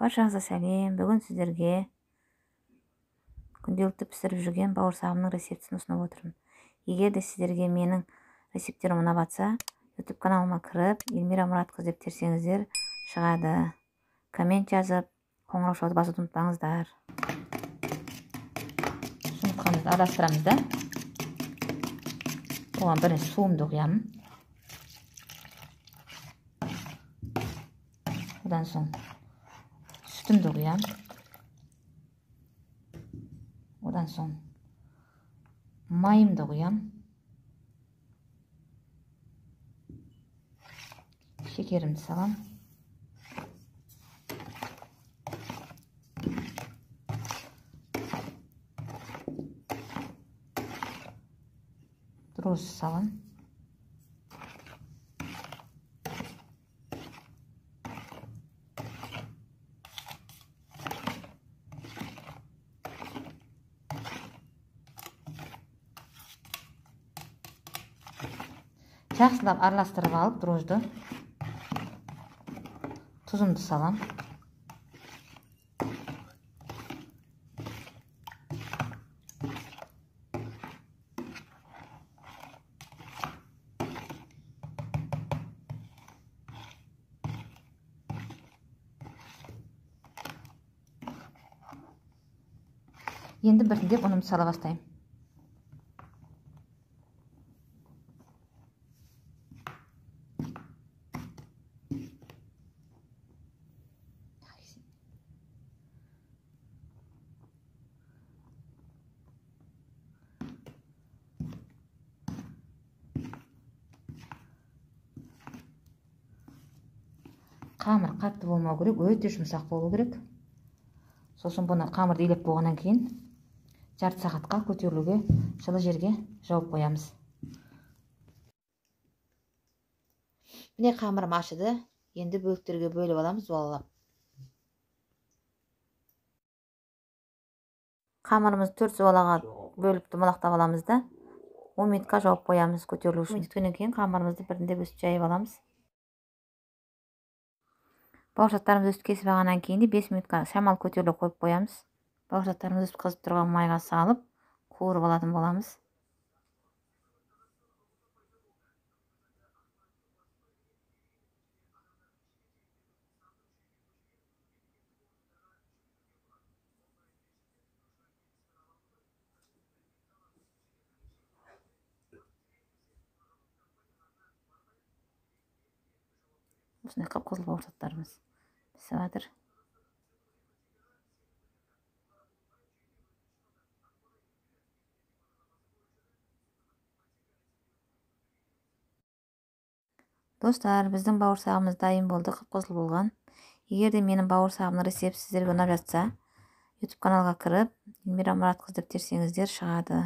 Баршаңызға сәлем. Бүгін сіздерге күнделікті пісіріп жүрген бауырсағымның рецептісін ұсынып отырмын. Егер де сіздерге менің рецепттерім ұнап жатса, YouTube каналыма кіріп, Эльмира Мұратқызы деп терсеңіздер шығады. Коммент жазып, қоңыраушаларды басуды ұмытпаңыздар. Жұмыртқамызды араластырамыз да. Оған бірінші суымды құямын. Одан соң сүтімді құямын. Одан соң майымды құямын. Шекерімді саламын. Дрожжи саламын. Жақсылап араластырып алып, дрожжды, тұзымды салам. Енді біртіндеп ұнымды сала бастаймын. Қамыр қатты болмау керек, өте жұмсақ болу керек. Сосын бұны қамырды илеп болғаннан кейін жарты сағатқа көтерілуге жылы жерге жауып қоямыз. Міне қамырым ашыды. Енді бөліктерге бөліп аламыз, зуалап. Қамырымызды 4 зуалаға бөліп домалақтап аламыз да 10 минутқа жауып қоямыз көтерілу үшін. Минут кейін қамырымызды біртіндеп өсіп жайып аламыз. Бауырсақтарымызды өсіп кесіп алғаннан кейін де 5 минутқа шамал көтеріле қойып қоямыз. Бауырсақтарымызды өсіп қызып тұрған майға салып, қуырып алатын боламыз. Осындай қып-қызыл бауырсақтарымыз пісіп жатыр. Достар, біздің бауырсағымыз дайын болды, қып-қызыл болған. Егер де менің бауырсағымның рецепті сіздерге ұнап жатса, YouTube каналға кіріп, Эльмира Мұратқызы деп терсеңіздер шығады.